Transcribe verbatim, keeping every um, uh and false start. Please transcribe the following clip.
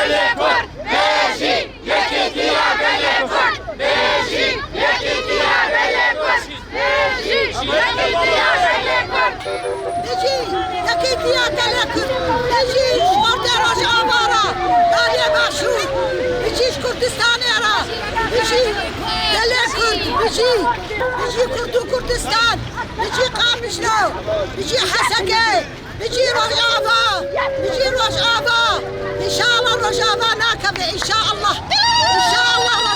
Gelê Kurd, bijî yekîtiya gelê Kurd! Bijî yekîtiya gelê Kurd! Bijî yekîtiya gelê Kurd! Bijî yekîtiya gelê Kurd! Bijî ji Ortê Rojava re, Darê Başûr! Bijî ji Kurdistanê re! Bijî gelê Kurd! Bijî! Bijî Kurd û Kurdistan! Bijî Qamişlo! Bijî Heseke! Bijî Rojava! Bijî Rojava! Înşallah Rojava nakeve, înşallah! Înşallah